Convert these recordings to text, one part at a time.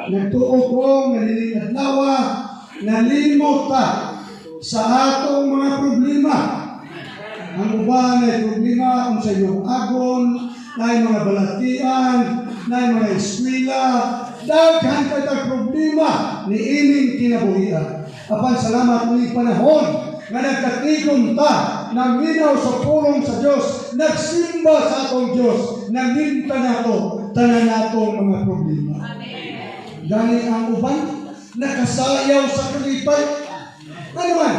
Nagtuo ko nga nining adlaw nalimot ta sa atong mga problema. Ang uban ay problema kung sa iyong agon, na mga balatian, na mga eskwela, daghan kay problema ni ining kinabuhian. Apan salamat ni panahon nga nagkatigom ta, naminaw sa pulong sa Dios, nagsimba sa atong Dios, nalimta nato tanan natong mga problema. Gani ang uban nakasayaw sa kalipay. Ano man,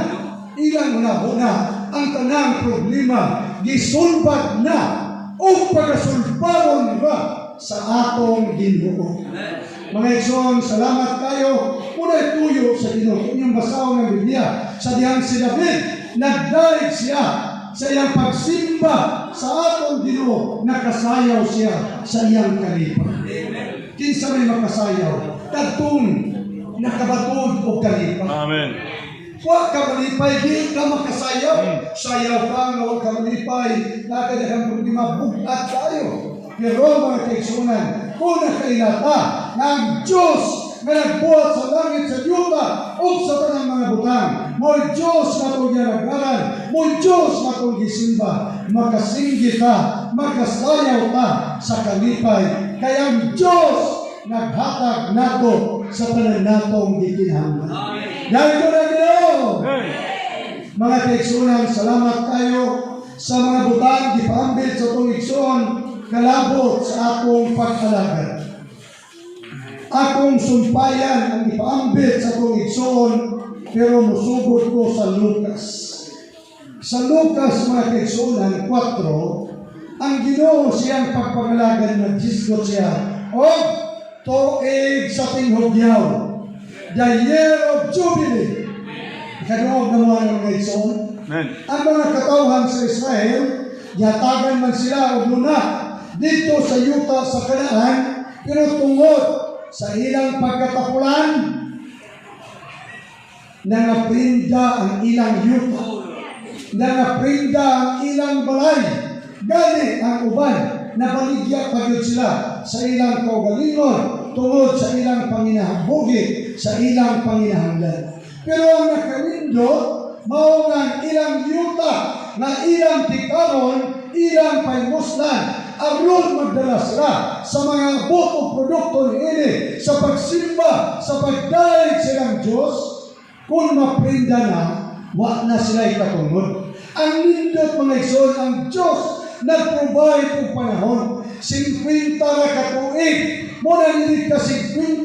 ilang una ang tanang problema gisulbad na o pagasulbaron ba sa atong Ginoo. Mga igsoon, salamat kayo. Unay tuyo sa Ginoo. Inyong basahon ng Biblia. Sa dihang si David, nagdaig siya sa iyang pagsimba sa atong Ginoo, nakasayaw siya sa iyang kalipay. Kinsa may makasayaw? Kadtong nakabatod og kalipay. Amen. Wa ka malipay, di ka makasayaw. Sayaw ka nga wa ka malipay, nakadaghang problema, bugat kayo. Pero mga kaigsunan, kung nakaila ta nga ang Diyos nga nagbuhat sa langit, sa yuta, ug sa tanang mga butang, mo Diyos nga atong gialagaran, mo Diyos nga atong gisimba, makasinggit ta, makasayaw ta sa kalipay. Kay ang Diyos naghatag nato sa tanan natong gikinahanglan. Dahil ko na Ginoo. Mga kaigsunan, salamat kayo sa mga butang gipaambit sa atong igsoon kalabot sa akong pag-alagad. Akong sumpayan ang ipaambit sa atong igsoon, pero musugod ko sa Lucas. Sa Lucas, mga kaigsunan, 4, ang Ginoo siyang pagpangalagad, naghisgot siya og tuig sa tinghugyaw. The year of Jubilee. Ikaduog na mga mga igsoon. Amen. Ang mga katawhan sa Israel, gihatagan man sila og luna dito sa yuta sa Kanaan, pero tungod sa ilang pagkatapulan, nangaprinda ang ilang yuta. Nangaprinda ang ilang balay. Gani ang uban, nabaligya pa gyud sila sa ilang kaugalingon tungod sa ilang panginabuhi, sa ilang panginahanglan. Pero ang nakanindot, mao nga ang ilang yuta nga ilang tikaron, ilang pahimuslan, aron magdala sila sa mga abot o produkto niini sa pagsimba, sa pagdaig silang Diyos, kung maprinda na, wa na sila ikatungod. Ang nindot, mga igsoon, ang Diyos nag-provide og panahon. 50 ra ka tuig, mo na nili ka 50,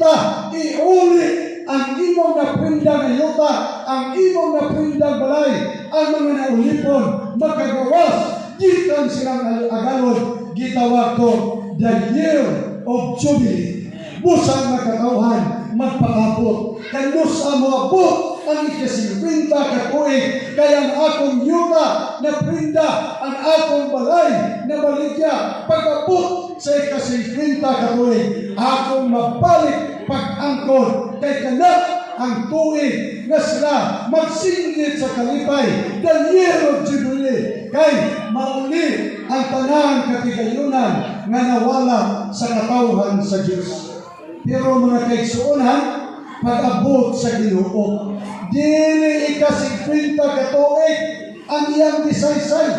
iuli ang imong naprinda nga yuta, ang imong naprinda balay, ang mga naulipon, makagawas, gikan silang agalon, gitawag to the year of Jubilee. Busa nga katawhan magpakapot. Kanus-a moabot ang ika-50 ka tuig, kaya ang akong yuta na prinda, ang akong balay na baligya, pag-abot sa ika-50 ka tuig, akong mabalik pag-angkon, kay kana ang tuig nga sila magsinggit sa kalipay, the year of Jubilee, kay mauli ang tanang katigayunan nga nawala sa katawhan sa Dios. Pero mga kaigsuonan, pag-abot sa Ginoo, dili ika-50 ka tuig ang iyang gisaysay.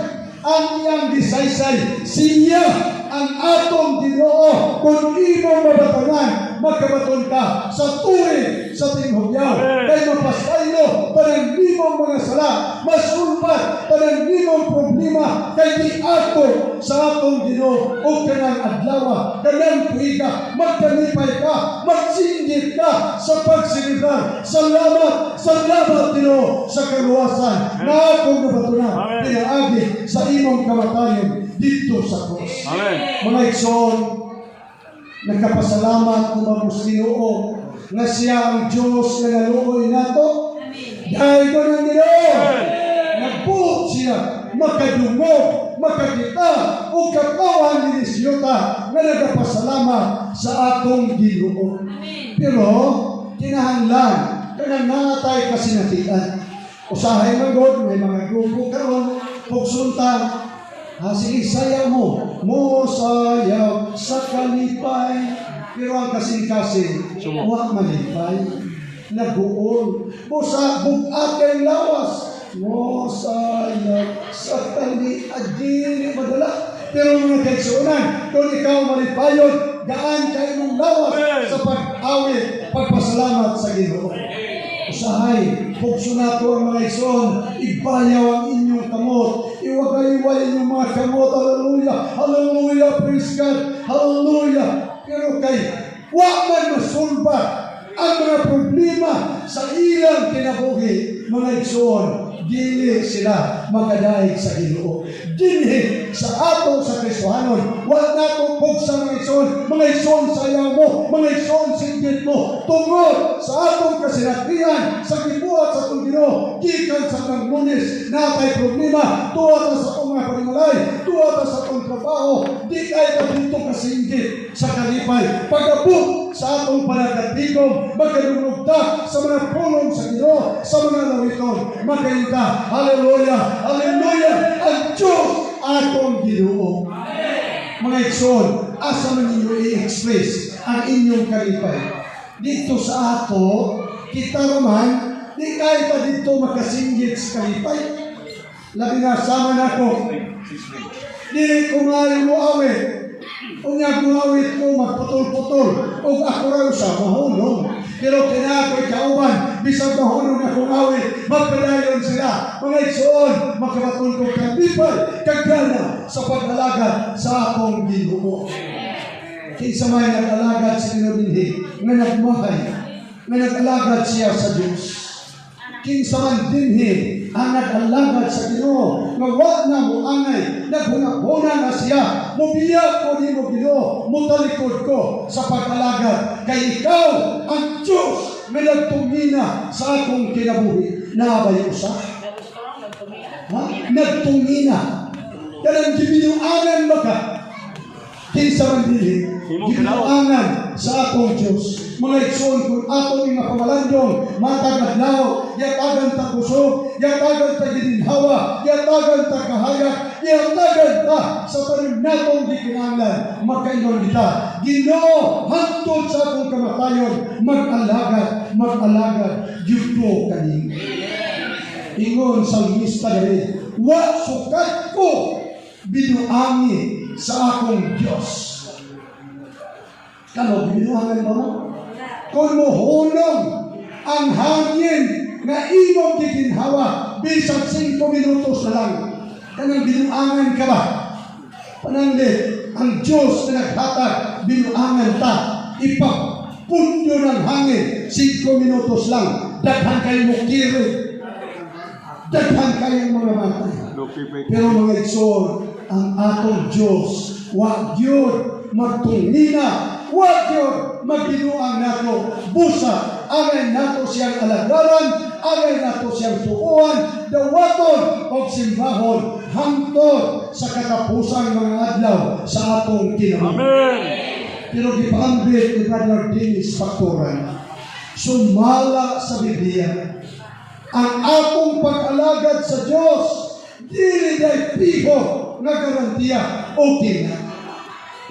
Ang iyang gisaysay, siya ang atong Ginoo. Kung imo mabatunan, magkabaton ka sa tuig sa tinghugyaw. Amen. Kay mapasaylo tanang nimong mga sala, masulbad tanang nimong problema, kay giato sa atong Ginoo o kanang adlaw, kanang tuiga, magkalipay ka, magsinggit ka sa pagsilibrar. Salamat, salamat, Ginoo, sa kaluwasan na akong nabatunan Amen. pinaagi sa imong kamatayon dito sa krus. Amen. Mga igsoon, nagkapasalamat ang mga Ginoo nga siya ang Diyos nga naluoy nato. Dahil ko ng Ginoo, nagbuot siya makadungog, makakita, o katawan ni Siyota nga nagapasalamat sa atong Ginoo. Pero, kinahanglan, kanang natay kasinatian. Usahay man God, may mga grupo karon, pugsunta, ha, sige, sayaw mo. Mo sayaw sa kalipay. Pero ang kasing-kasing, wa malipay. Naguol. Busa, bugat kay lawas. Mosayag sa kali adili madala. Pero, mga kaigsuonan, kung ikaw malipayon, gaan kay imong lawas sa pag-awit, pagpasalamat sa Ginoo. Usahay, pugso nato ang mga igsoon, ibayaw ang inyong kamot, iwagayway inyong mga kamot, hallelujah, hallelujah, praise God, hallelujah. Pero kay, wa man masulba ang mga problema sa ilang kinabuhi, mga igsoon, dili sila makadaig sa Ginoo. Dinhi sa ato sa Kristohanon, wa nato pugsa, mga igsoon, mga igsoon, sayaw mo, mga igsoon, singgit mo, tungod sa atong kasinatian sa gibuhat sa atong Ginoo, gikan sa kang Lunes, natay problema, tuwa ta sa atong mga panimalay, tuwa ta sa atong trabaho, di kay ta dito kasinggit sa kalipay. Pag-abot sa atong panagkatigom, magkadungog ta sa mga pulong sa Ginoo, sa mga lawiton, makainta, hallelujah, hallelujah, ang Diyos atong Ginoo. Mga igsoon, asa man ninyo i-express ang inyong kalipay? Dito sa ato, kita raman, di kaya pa dito makasinggit sa kalipay. Labi na sama nako. Dili ko nga mo awit. Unya kung awit ko, magputol-putol. O ako raw sa mahunong. Pero kina ako'y kauban, bisag mahunong akong awit, magpadayon sila. Mga igsoon, makabaton ko kalipay, kag gana sa pag-alagad sa akong Ginoo. Kinsa may nag-alagad sa Ginoo dinhi, nga nagmahay, nga nag-alagad siya sa Diyos? Kinsa man dinhi ang nag-alagad sa Ginoo nga wa na mo angay, naghuna-huna na siya, "Mubiya ko nimo, Ginoo, mutalikod ko sa pag-alagad kay ikaw ang Diyos nga nagtungina sa akong kinabuhi"? Naa bay usa? Ha? Nagtungina. Kanang gibinuangan ba ka? Kinsa man dili gibinuangan sa akong Diyos? Mga igsoon, kung atong mga pamalandong, matag adlaw, yatagan ta kusog, yatagan ta gininhawa, yatagan ta kahayag, yatagan ta sa tanan natong gikinahanglan, makaingon kita, "Ginoo, hantod sa akong kamatayon, mag-alagad, mag-alagad, gyud ko kanimo." Ingon Salmista David, "Wa sukat ko binuangi sa akong Diyos." Kamo, binuangan ba mo? Kung mohunong ang hangin nga imong giginhawa, bisag 5 minutos na lang, kanang binuangan ka ba? Pananglit, ang Diyos na naghatag, binuangan ta, ipapunyo ng hangin, 5 minutos lang, daghan kayo mo kirit, daghan kayong mga matay. Pero, mga igsoon, ang atong Diyos, wa gyud magtungina, wa gyud magbinuang nato, busa, angay nato siyang alagaran, angay nato siyang tuuhan, dawaton og simbahon, hangtod sa katapusang mga adlaw sa atong kinabuhi. Amen. Pero gipaambit ni Brother Dennis Factoran, sumala sa Biblia, ang atong pag-alagad sa Diyos, dili day piho nga garantiya, okay na.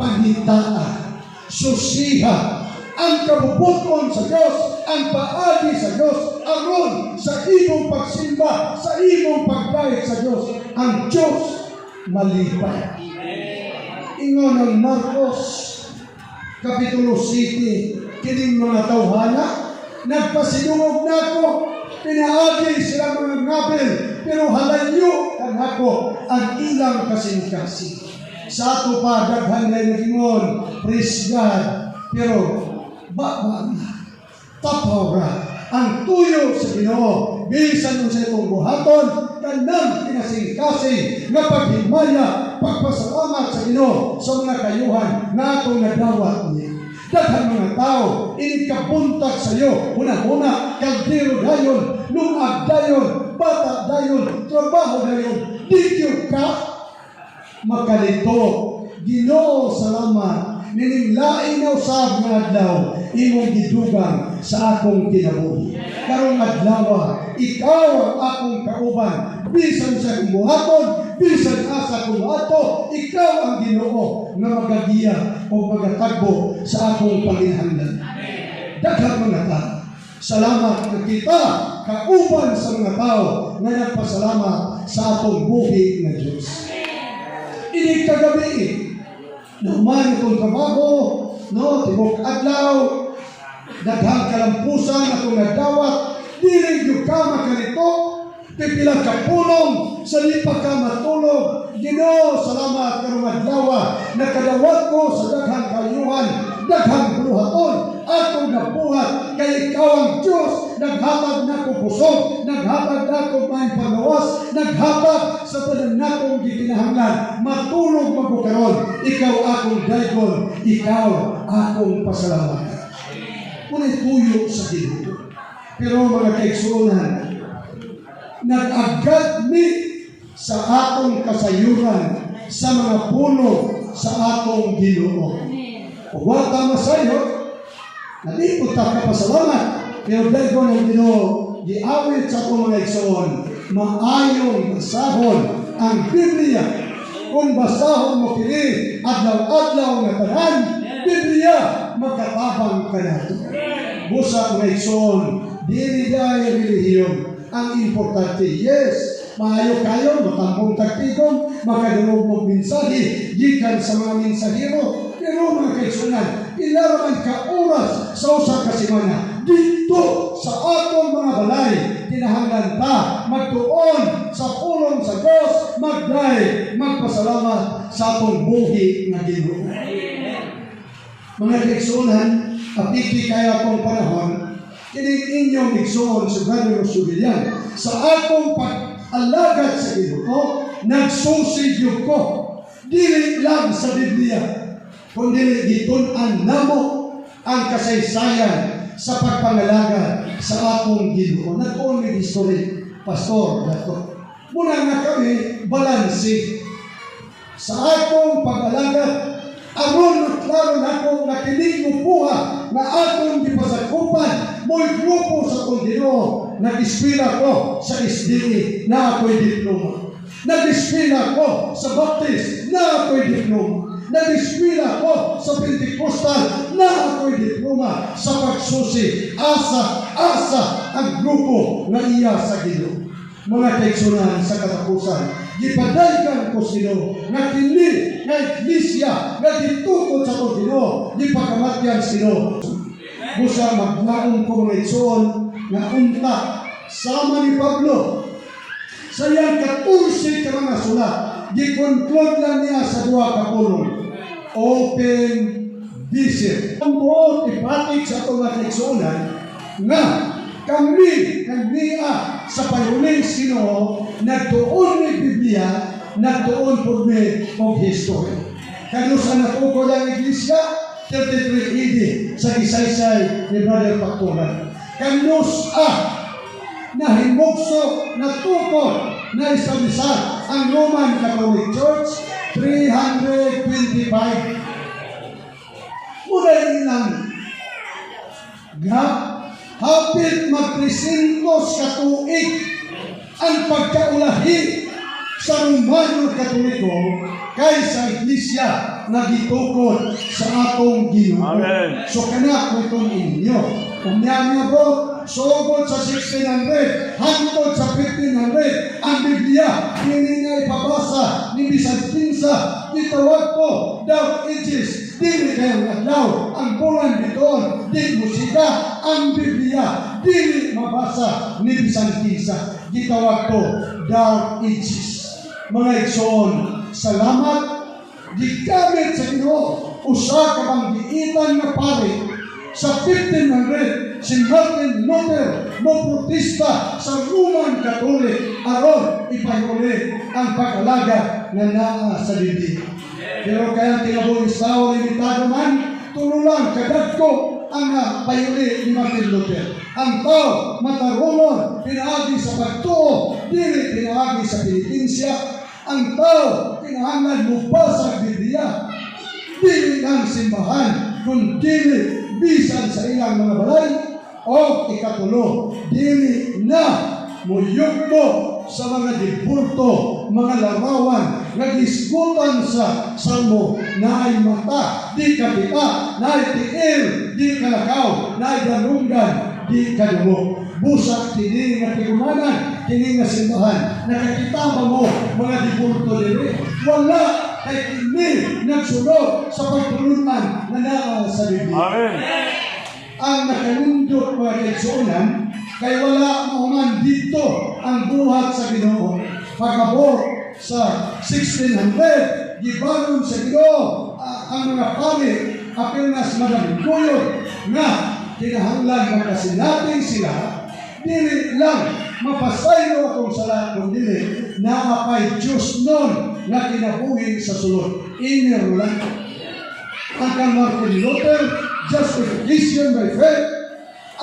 Pangitaa, susiha, ang kabubuton sa Diyos, ang paagi sa Diyos, aron sa imong pagsimba, sa imong pagdayeg sa Diyos, ang Diyos malipay. Ingon ang Marcos, Kapitulo 7, "Kining mga tawhana, nagpasidungog nako, pinaagi sila mga ngabil, pero halayo kanako ang ilang kasing-kasing." Sa ato pa, daghan na nagingon, praise God, pero ba ba na, tapaw ra, ang tuyo sa Ginoo, bisan unsa itong buhaton, kanang kinasing-kasing nga paghimaya, pagpasalamat sa Ginoo sa mga kayuhan nga atong nadawat niya. Daghang mga tao, inig kabuntag sa iyo, huna-huna, kaldero dayon, lungag dayon, bata dayon, trabaho dayon, di gyud ka makalito. Ginoo, salamat. Nining lain na usab nga adlaw, imong gidugang sa akong kinabuhi. Karong adlaw, ikaw ang akong kauban. Bisan sa akong buhaton, bisan asa kong ato, ikaw ang Ginoo nga magagiya o magatagbo sa akong panginahanglan. Daghang mga tao. Salamat nga kita kauban sa mga tao nga nagpasalamat sa atong buhi nga Diyos. Inig kagabi, nahuman itong trabaho, no, tibok adlaw, daghang kalampusan atong nagdawat, dili gyud ka makalito, pipila ka pulong, sa di pa ka matulog. Ginoo, salamat karong adlaw, nakadawat ko sa daghang kayuhan, daghang buhaton, atong nabuhat, kay ikaw ang Diyos, naghatag nako kusog, naghatag nako maayong panglawas, naghatag sa tanan nakong gikinahanglan, matulog man ko karon, ikaw akong daygon, ikaw akong pasalamatan. Unay tuyo sa Ginoo. Pero mga kaigsuonan, nag-agad mi sa atong kasayuran sa mga pulong sa atong Ginoo. Ug wa ta masayod, nalipot ta kapasalamat, pero daygon ang Ginoo, giawit sa atong mga igsoon, maayong basahon ang Biblia. Kung basahon mo kini, adlaw-adlaw nga tanan, Biblia, magkatabang kanato. Busa mga igsoon, dili dahil relihiyon ang importante. Yes, maayo kayo, matambong tagtigom, makadungog mo mensahe, gikan sa mga mensahero. Pero mga kaigsuonan, pila ra man ka oras sa usa ka semana dito sa atong mga balay, kinahanglan ta magtuon sa pulong sa Dios, magday, magpasalamat sa atong buhi nga Ginoo. Mga kaigsuonan, apiki kaya akong panahon, kining inyong igsoon si Brother Rosubilian, sa akong pag-alagad sa Ginoo, nagsusi gyud ko, dili lang sa Biblia, kundi gitun-an namo ang kasaysayan sa pagpangalaga sa atong Ginoo. Nagtuon mi history, Pastor Dato. Muna nga kami balanse sa akong pag-alagad aron maklaro nako nga kini grupuha nga akong gipasakupan mo'y grupo sa atong Ginoo. Nag-eskwela ko sa SDA na ako'y diploma. Nag-eskwela ko sa Baptist na ako'y diploma. Nag-eskwela ko sa Pentecostal na ako'y diploma sa pagsusi asa asa ang grupo nga iya sa Ginoo. Mga kaigsuonan, sa katapusan, gipadaygan ko sino nga kini nga iglesia nga gitukod sa atong Ginoo, gipakamatyan sino. Busa maglaom ko, mga igsoon, nga unta sama ni Pablo sa iyang 14 ka mga sulat, gi-conclude lang niya sa duha ka pulong: "Open vision." Ang buot ipatik sa atong mga kaigsuonan nga kami nagniya sa payuling Ginoo, nagtuon ni Biblia, nagtuon pud mi og history. Kanusa natukod ang iglesia? 33 AD sa gisaysay ni Brother Pacturan. Kanus-a nahimugso, natukod, na establisar ang Roman Catholic Church? 325. Muna ilang gap, hapit mag 300 ka tuig ang pagkaulahi sa Romano Katoliko kaysa Iglesia nga gitukod sa atong Ginoo. Amen. So kana ko itong inyo. Unya niya bro, sugod sa 1600, hangtod sa 1500, ang Biblia, dili nga ipabasa ni bisan kinsa, gitawag ko, Dark Ages, dili kayong adlaw, ang bulan biton, di musika, ang Biblia, dili mabasa ni bisan kinsa, gitawag ko, Dark Ages. Mga igsoon, salamat, gigamit sa Ginoo usa ka banggiitan nga pari sa 1500, si Martin Luther, mo protesta sa Roman Catholic aron ipahuli ang pag-alaga nga naa sa Biblia. Pero kaya kinabuhi sa tao limitado man, tulo lang kadagko ang payuli ni Martin Luther. Ang tao matarungon pinaagi sa pagtuo, dili pinaagi sa penitensya. Ang tao kinahanglan mobasa ang Biblia. Dili lang simbahan, kun dili bisan sa ilang mga balay. O ikatulo, dili na muyugbo sa mga dibulto, mga larawan, nga gisgutan sa Salmo, naay mata, di kakita, naay tiil, di kalakaw, naay dalunggan, di kadungog. Busa kini nga tigumanan, kini nga simbahan, nakakita ba mo mga dibulto diri? Wala, kay kini nagsunod sa pagtulunan na naa sa Biblia. Amen. Ang nakanindot, mga kaigsuonan, kay wala mahuman dito ang buhat sa Ginoo. Pag-abot sa 1600, gibangon sa Ginoo ang mga pari, apil na sa madaming kuyog nga kinahanglan makasinati sila, dili lang mapasaylo akong sala, kung dili naa pay Diyos nun nga kinabuhi sa sulod, inner life. Ang kang Martin Luther, justification by faith.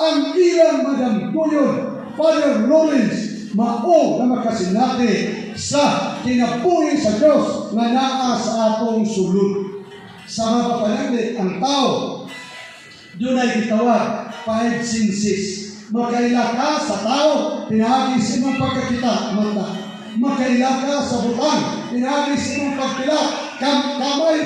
Ang ilang Madam Kuyon, Father Lawrence, mao na makasinati sa kinabuhi sa Diyos nga naa sa atong sulod. Sa mga panaglit, ang tao, dunay gitawag five senses. Makaila ka sa tao, pinaagi sa imong pagkakita, mata. Makaila ka sa butang, pinaagi sa imong pagpila, kamay,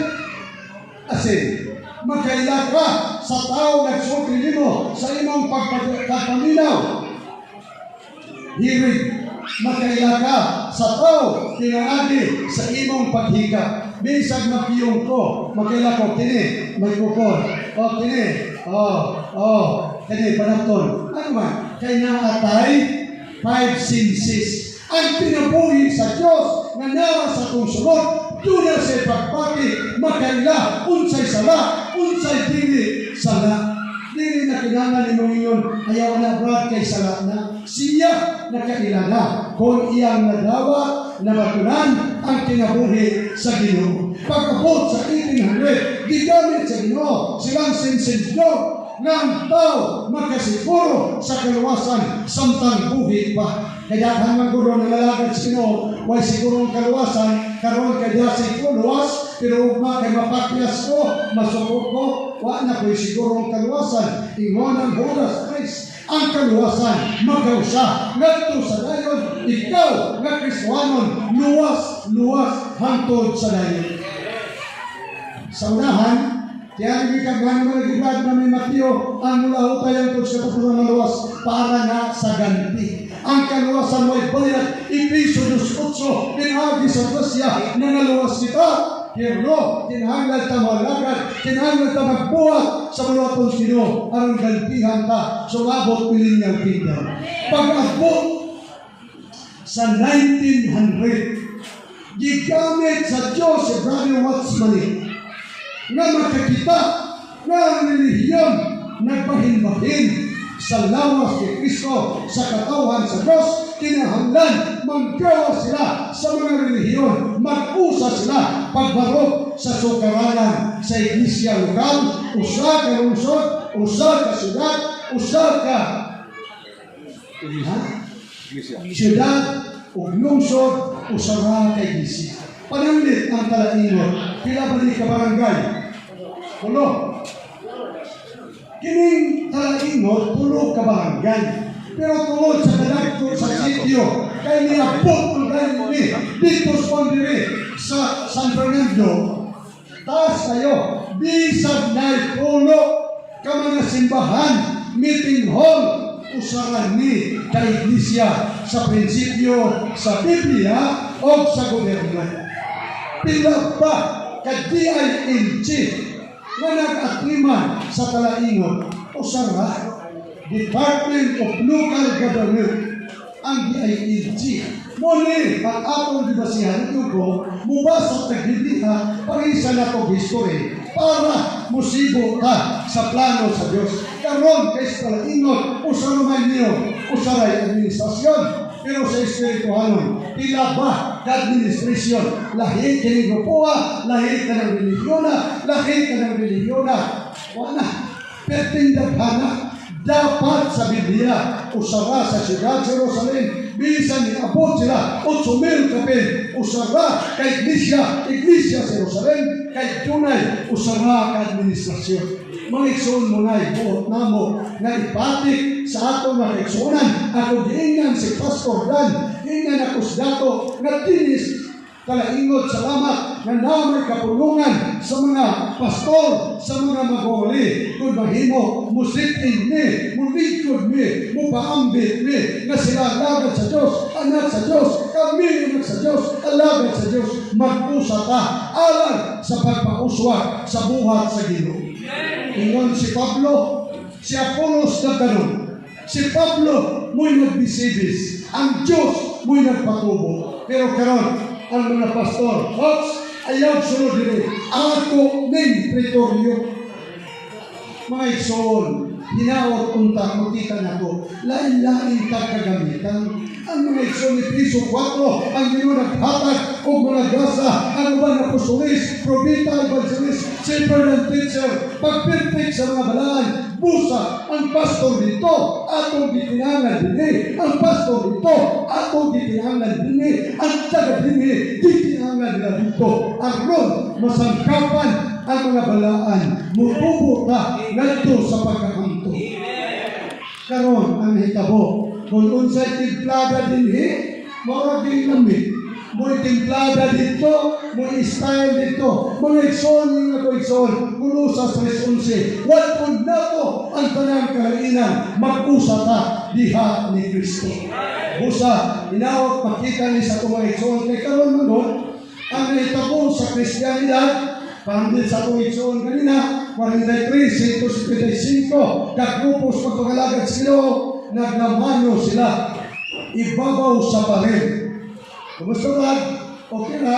asin. Makaila ka sa tao nagsulti nimo sa imong pagpaminaw, hearing. Makaila ka sa tao pinaagi sa imong paghika. Bisag mapiyong ko, makaila ko kini, may kukon. O kini, oh, kini panapton. Ano man? Kay naa tay five senses. Ang kinabuhi sa Diyos nga naa sa atong sulod, duna sa pagpati, makaila, unsay sala, unsay dili sala. Dili na kinahanglan nimong ingon, "Ayaw na, Brad, kay sala na." Siya nakaila na kung iyang nadawa, nabatunan ang kinabuhi sa Ginoo. Pag-abot sa 1800, gigamit sa Ginoo silang Zinzendorf nga ang tao makasiguro sa kaluwasan samtang buhi pa. Kaya daghan man guro nangalagad sa Ginoo, way sigurong kaluwasan, karon kay dasig ko luwas, pero ugma kay mapakyas ko, masuko ko, wa na ko'y sigurong kaluwasan. Ingon ang Judas Christ, ang kaluwasan magkausa ngadto sa dayon. Ikaw nga Kristohanon, luwas, luwas hangtod sa dayon. Sa unahan, kaya hindi ka gano'n mga gibad na may Mateo, ang mula hangtod sa katapusan ng luwas para na sa ganti. Ang kaluwasan mo'y bayad, Efeso 2:8, pinaagi sa grasya na naluwas kita. Pero, kinahanglan ta moalagad, kinahanglan ta magbuhat sa buluhaton sa Ginoo, aron gantihan ta, sumabot millennial kingdom. Pag-abot sa 1900, gigamit sa Diyos si Brother Watchman nga makakita nga ang relihiyon nagbahin-bahin sa lawas ni Kristo, sa katawhan sa Diyos. Kinahanglan manggawa sila sa mga relihiyon, mag-usa sila pagbarog sa sukaranan sa iglesia lokal, usa ka lungsod, usa ka syudad, usa ka, ha? Syudad ug lungsod, usa ra ka iglesia. Pananglit ang Talaingot, pila ba ni ka barangay? 8. Kining Talaingot, 7 ka barangay. Pero tungod sa kadagko sa sitio, kay niabot ang gayon ni dito sa Pondiri sa San Fernando, taas kayo, bisag na 8 ka mga simbahan, meeting hall, usa ra ni ka iglesia sa prinsipyo sa Biblia o sa gobyerno. Pila ba ka DILG nga nag-atiman sa Talaingot? Usa ra, Department of Local Government ang DILG. Muni, ang atong gibasihan ko, mubasa tag Biblia, parisa na to history, para musibo ka sa plano sa Dios. Karon kay sa Talaingot, usa man niyo, usa ray administrasyon. Pero sa espirituhanon, pila ba ka administrasyon? Lahi kini grupoa, lahi ka ng relihiyona, lahi ka ng relihiyona. Wala. Perting daghana. Dapat sa Biblia, usa ra sa siyudad Jerusalem, Bisan niabot sila 8,000 kapin, usa ra ka iglesia, iglesia sa Jerusalem, kay dunay usa ra ka administrasyon. Mga igsoon, mo na'y buot namo nga ipatik sa atong mga kaigsuonan. Ako giingnan si Pastor Dan, giingnan ako sa dato nga dinis kalaingod, salamat nga namoy kapulungan sa mga pastor, sa mga magwawali. Kung mahimo, musitin mi, mulingkod mi, mupaambit mi, nga sila alagad sa Diyos, anak sa Diyos, kami anak sa Diyos, alagad sa Diyos, mag-usa ta, alang sa pagpauswag sa buhat sa Ginoo. Ingon si Pablo, si Apolos nagtanom, si Pablo mo'y nagbisibis, ang Diyos mo'y nagpatubo. Pero karon ang mga pastor, "Hots, ayaw sunod diri. Ako ning teritoryo." Mga igsoon, hinaot unta makita nako, lain-lain tag kagamitan. Ang mga igsoon, Efeso 4, ang Ginoo naghatag og mga gasa, ang uban apostolis, propeta, evangelist, shepherd and teacher, pagpirpik sa mga balaan. Busa, ang pastor dito, atong gikinahanglan dinhi. Ang pastor dito, atong gikinahanglan dinhi. Ang taga dinhi, gikinahanglan nila dito. Aron masangkapan ang mga balaan, mutubo ta ngadto sa pagkakamto. Karon ang hitabo, kung unsay timplada dinhi, mao ra lami. Mo'y timplada dito, mo'y style dito. Mga igsoon, nga ko igsoon, Kolosas 3:11, Wad-on nato ang tanang kalainan, mag-usa ta diha ni Kristo. Busa, hinaot makita ni sa atong mga igsoon, kay karon man gud, ang nahitabo sa Kristiyanidad, pambit sa atong igsoon kanina, 43, 175, kagrupos pagpangalagad sa Ginoo, naglamano sila, ibabaw sa pared. "Kumusta ba? Okay na?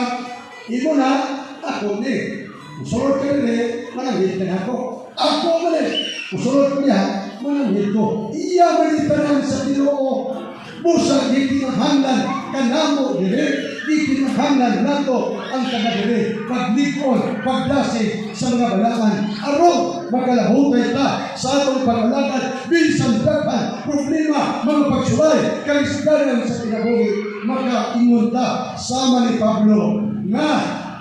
Imo na, ako ni. Musulod ka rin, mananghid ka na ako. Ako man eh. Musulod ko niya, mananghid ko." Iya man tanan sa Ginoo. Busa gikinahanglan kanamo diri, gikinahanglan nato ang taga diri, paglikon, pagdasig sa mga balaan. Aron makalahutay ta sa atong pag-alagad, bisan daghan problema, mga pagsulay, kalisdanan sa kinabuhi, makaingon ta sama ni Pablo nga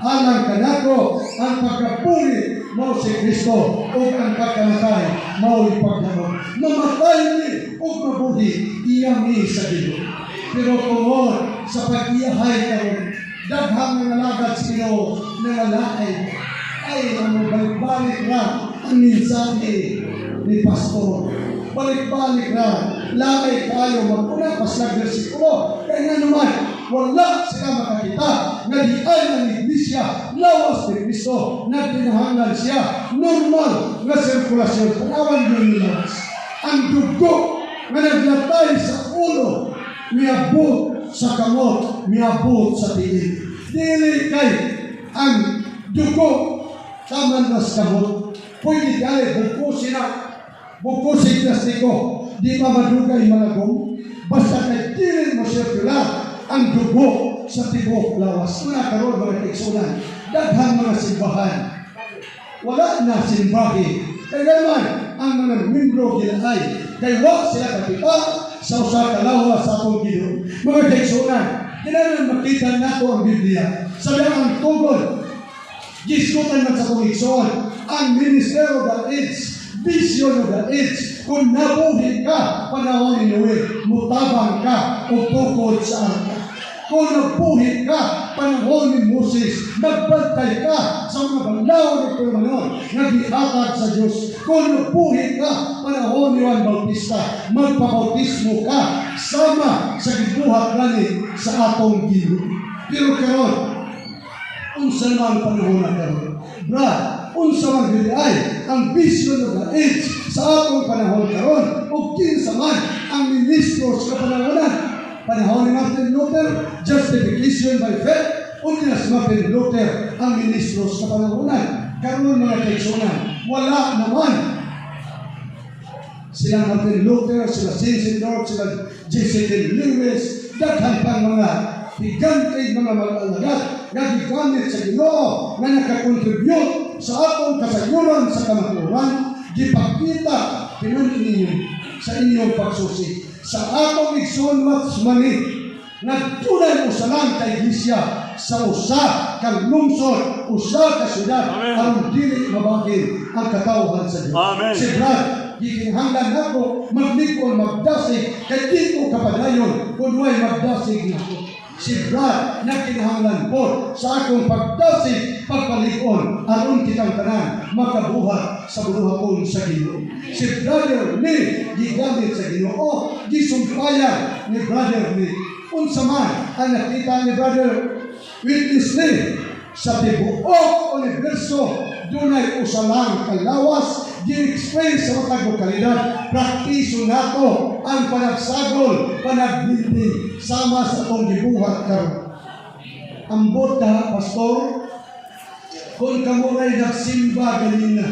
alang kanako ang pagkabuhi mao si Kristo ug ang pagkamatay mao pagdamo. Mamatay mi ug mabuhi, iya mi sa Ginoo. Pero tungod sa pag-iyahay karon, daghang mga alagad sa Ginoo nangalaay ay ang balik-balik ra ang mensahe ni pastor. Balik-balik ra, laay kayo, maguna paslag bersikulo. Kaya nga naman, wala sila makakita nga di ay ang iglesia, lawas ni Kristo, nagkinahanglan siya normal nga sirkulasyon. Tanawan yun ni lawas. Ang dugo nga naglatay sa ulo, miabot sa kamot, miabot sa tiil. Dili kay ang dugo taman nas kamot. Pwede kay bukusin na, bukusin plastiko, di pa madugay malagom. Basta kay dili mo sirkular ang dugo sa tibuok lawas. Una karon, mga kaigsuonan, daghang mga simbahan wala na simbahi. Kaya naman, ang mga membro gilaay, kay wa sila kapita sa usa ka lawas sa atong Ginoo. Mga kaigsuonan, kinahanglan makita nato ang Biblia. Sabi ang tugon, gisgutan man sa atong igsoon, ang minister of the age, vision of the age, kung nabuhi ka panahon ni Noe, mutabang ka o tukod sa arka. Kung nabuhi ka panahon ni Moses, magbantay ka sa mga banlaw ni Pulmanon nga gihatag sa Diyos. Kung nabuhi ka panahon ni Juan Bautista, magpabautismo ka sama sa gibuhat gani sa atong Ginoo. Pero karon, unsa naman ang panahon na karon? Brad, unsa man gyud ay ang vision of the age sa atong panahon karon ug kinsa man ang ministro sa kapanahonan? Panahon ni Martin Luther, justification by faith, unya si Martin Luther ang ministro sa kapanahonan. Karon, mga kaigsuonan, wala naman sila Martin Luther, sila Zinzendorf, sila J.C. Lewis, daghan pang mga higante, mga mag-alagad nga gigamit sa Ginoo nga nakakontribute sa atong kasayuran sa kamatuoran, gipakita tinan ninyo sa inyong pagsusi. Sa atong igsoon Matsmani, nagtunay usa lang ka iglesia sa usa ka lungsod, usa ka syudad, Amen. Aron dili mabahin ang katawhan sa Dios. Amen. Si Brad, gikinahanglan nako maglikon, magdasig, kay di ko kapadayon kung way magdasig nako. Si Brad, nagkinahanglan po sa akong pagdasig, pagpalig-on, aron kitang tanan makabuhat sa buluhaton sa Ginoo. Si Brother Lee, gigamit sa Ginoo, gisumpayan ni Brother Lee. Unsa man ang nakita ni Brother Witness Lee sa tibuok universo, dunay usa lang ka lawas, gi-explain sa matag lokalidad. Praktiso nato ang panagsagol, panagbilding, sama sa atong gibuhat karon. Ambot ka, pastor, kung kamo ray nagsimba ganina,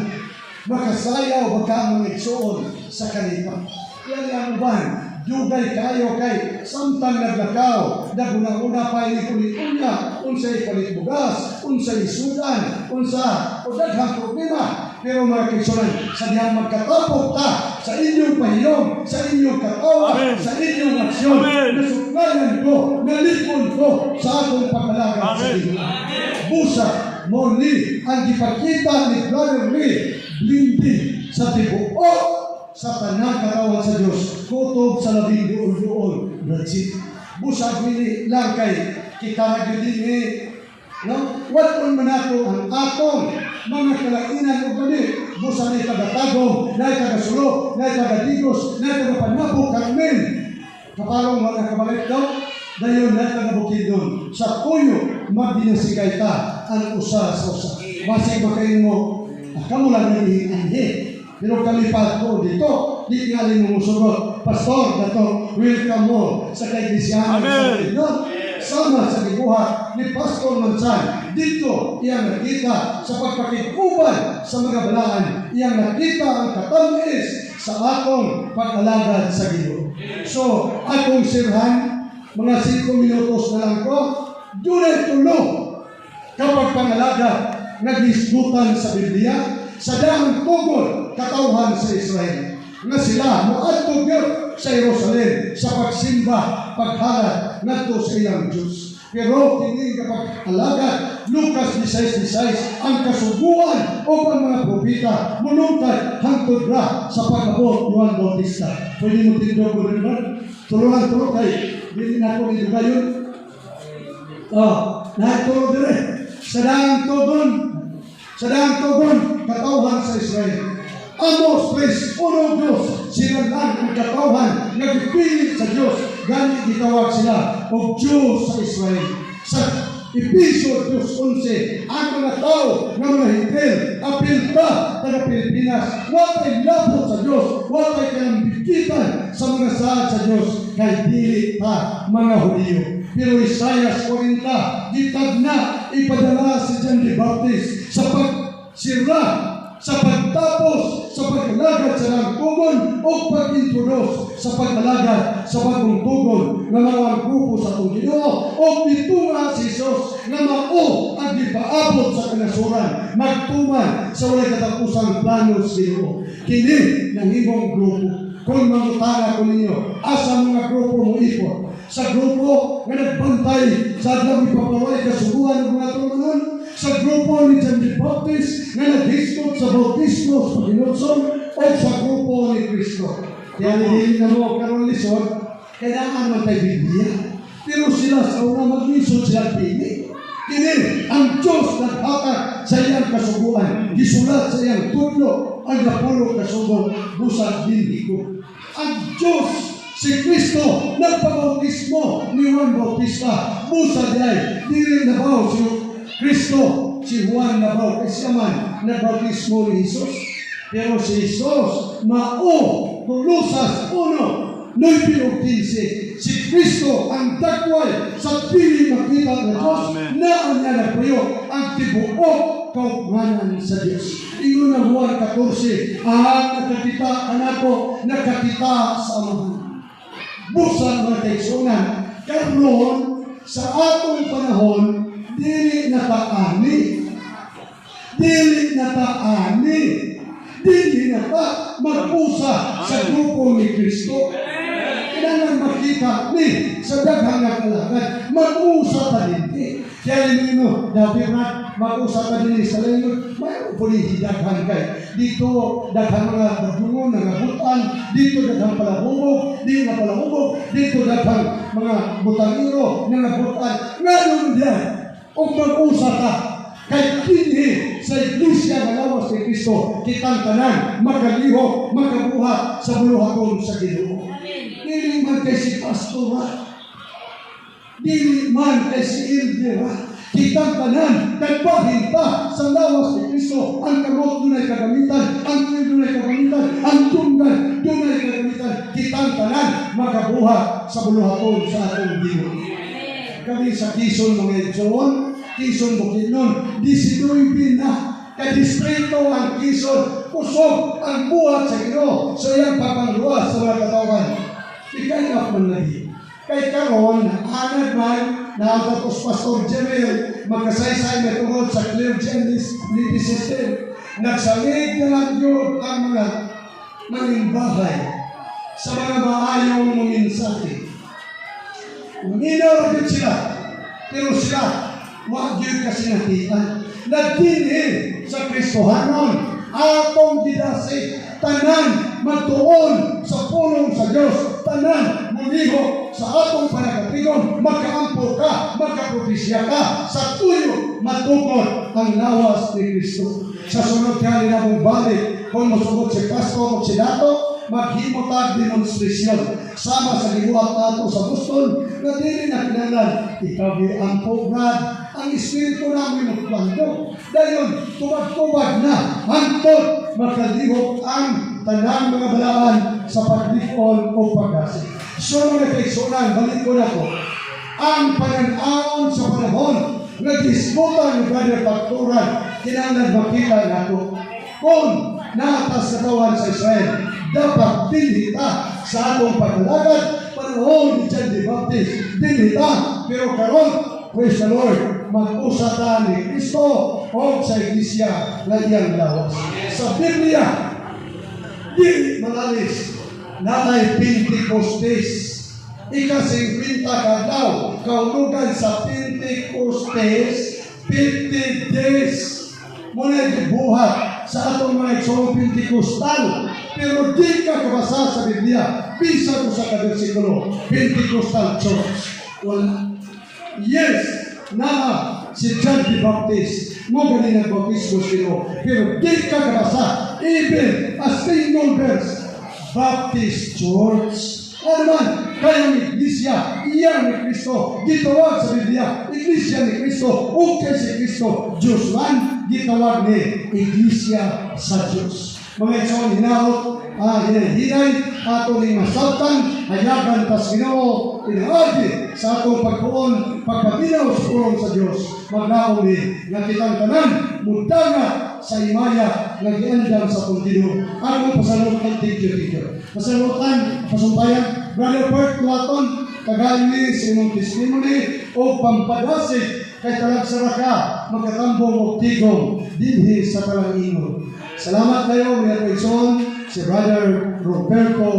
makasayaw ba ka mga igsoon sa kanipa? Yan ang uban, dugay kayo kay samtang naglakaw, naguna-una pa ini unya, unsay palit bugas, unsay sudan, unsa o daghang problema. Pero mga kaigsuonan, sa dihang magkatapok ta sa inyong pahiyom, sa inyong katawa, Amen. Sa inyong aksyon, Amen. Nasuklayan ko, nalikon ko sa atong pag-alagad sa Amen. Ginoo. Busa, mo ni ang gipakita ni Brother Lee, blinding sa tibuok sa tanang katawhan sa Dios, kutob sa labing duol-duol. That's it. Busa dili lang kay kita ra gyud ni, no? Wat-on man nato ang atong mga kalainan ug bali. Busa nay taga-Tagum, nay taga-Sulok, nay taga-Digos, nay taga-Panabo, Carmen. Kapalong mga kabalik daw, dayon nay taga Bukidnon. Sa tuyo, magbinasigay ta ang usa sa usa. Basig makain mo, ah, kamo lang nag-ianhi. Pero kami pa ko dito, di tingali mo musugot. Pastor, dato, welcome mo sa kaiglisyahan sa Amen. Bukidnon. Sama sa gibuhat ni Pastor Mansan, dito iyang nakita sa pagpakikuban sa mga balaan, iyang nakita ang katamis sa atong pag-alagad sa Ginoo. So, atong sirhan, mga 5 minutos na lang ko, dunay tulo kapag pangalagad naghisgutan sa Biblia sa daang tugod katawhan sa Israel nga sila moadto gyud sa Jerusalem sa pagsimba, paghalad ngadto sa ilang Dios. Pero kini nga pag-alagad, Lucas 16:16, ang kasuguan o ang mga propeta mulungtad hangtod ra sa pag-abot ni Juan Bautista. Pwede mo tindog mo rin ba? Tulo lang, tulo kay dili na ko ni dugayon. Oh, naituro dire. Sa daang tugon, katawhan sa Israel. Amos 3:1-2, sila lang ang katawhan nga gipili sa Dios, gani gitawag sila og Diyos sa Israel. Sa Episo 2:11, ang mga tao nga mga Hentil, apil ta taga Pilipinas, wa labot sa Dios, wa tay kalambikitan sa mga saad sa Dios, kay dili ta mga Hudiyo. Pero Isaias 40, gitagna ipadala si John the Baptist sa pagsira, sa pagtapos, sa pag-alagad sa daang tugon o pag-introduce sa pag-alagad sa bagong tugon nga mao ang grupo sa atong Ginoo o mitunga si Jesus nga mao ang gipaabot sa kanasuran magtuman sa walay katapusang plano sa Ginoo. Kini nahimong grupo. Kung mangutana ko ninyo, asa mga grupo mo ipot? Sa grupo nga nagbantay sa adlaw ipaparoy kasuguan ng mga tulumanon? Sa grupo ni John the Baptist nga naghisgot sa bautismo sa paginulsol? O sa grupo ni Kristo? Kaya dili na mo karon lisod, kailangan man tayo Biblia. Pero sila sa una maglisod sila pili. Kini ang Diyos naghatag sa iyang kasuguan, gisulat sa iyang tudlo ang napulo kasugo, busag dinhi ko. Ang Diyos, si Kristo, nagpabautismo ni Juan Bautista, busa diay, dili nabaw si Kristo, si Juan nabaw, kay siya man nagbautismo ni Jesus. Pero si Jesus, mao, Colosas 1:9 ug 15, si Kristo ang dagway sa dili makita nga Diyos, Amen. na ang niya nagpuyo ang tibuok kaugmanan sa Diyos. Ingon ang Juan 14, ang nakakita kanako, nakakita sa Amahan. Busa, mga kaigsuonan, karon sa atong panahon, dili na taani. Dili na taani. Dili na ta magpusa sa grupo ni Kristo. Kailangan Makita ni sa daghang nag-alagad, mag-usa ta din. Kaya ninyo, David Brad, mag-usa ta din sa lain, may puli daghan kay. Dito daghang mga badlungon nga butan, dito daghang palahubog, di nga palahubog, dito daghang mga butangiro nga butan. Nganong diyan? Ug mag-usa ka, kay dinhi sa iglesia nga lawas ni Kristo, kitang tanan makalihok, makabuhat sa buluhaton sa Ginoo. Dili man kay si pastor, dili man kay si elder. Kitang tanan kay bahin ta sa lawas ni Kristo. Ang kamot dunay kagamitan, ang tiil dunay kagamitan, ang dunggan dunay kagamitan. Kitang tanan makabuhat sa buluhaton sa atong Ginoo. Kami sa Quezon, mga igsoon, Quezon Bukidnon, 19 na ka-distrito ang Quezon, kusog ang buhat sa Ginoo sa iyang papangluwas sa mga katawhan. Ikay man lagi. Kay karon, anad man, naapos Pastor Jemel, magkasaysay na tungod sa clergy and laity system. Nagsalig na lang yun ang mga manimbahay sa mga maayong mensahe. Uminaw gyud sila, pero sila, wa gyud kasinatian. Nagdinhi sa Kristohanon, atong gidasi, tanan magtuon sa pulong sa Dios, tanan mulihok sa atong panagkatigom, magkaampo ka, magkapropisya ka, sa tuyo matukod ang lawas ni Kristo. Sa sunod kaya na mong balik, kung mosugot si Pastor o si Dato, maghimo tag demonstrasyon sama sa gibuhat nato sa Boston nga dili na kinahanglan ikaw di ang Brad, ang espiritu namin magplando dayon tubag-tubag na hangtod makalihok ang tanang mga balaan sa paglikon o pagdasig. So mga kaigsunan, balik ko na ko ang panan-awon sa panahon nga gisgutan ni Brother Pagturan. Kinahanglan makita nato kung naatas katawan sa Israel, dapat dinhi ta sa atong paglalagad. Panahon ni John the Baptist, dinhi ta, pero karon, praise the Lord, mag-usa ta ni Kristo o sa iglesia nga iyang lawas. Sa Biblia, di malalis, naay Pentecostes, ika-50 kadlaw, kahulugan sa Pentecostes, 50 days muna gibuhat sa atong mga igsoong Pentecostal. Pero di ka kabasa sa Biblia, bisan usa ka bersikulo, Pentecostal Church. Wala. Yes, naa si John the Baptist, mo gani nagbautismo sino, pero di ka kabasa, even a single verse, Baptist Church. Ano man, kaya ang iglesia, iya ni Kristo, gitawag sa Biblia, iglesia ni Kristo, ug kay si Kristo, Diyos man, gitawag ni iglesia sa Diyos. Mga igsoon, hinaot, hinay-hinay, ato ning masabtan, hayagan tas Ginoo, pinaagi sa atong pagtuon, pagpaminaw sa pulong sa Diyos, maglaom ni nga kitang tanan, mudanga sa himaya nga giandam sa atong Ginoo. Akong pasalutan, thank you, thank you. Pasalutan, pasumpayan, Brother Bert Laton, kagayon sa imong testimony o pampadasig kay talagsara ka magkatambong og tigom dinhi sa Talang. Salamat kayo mga kaigsoon, si Brother Roberto.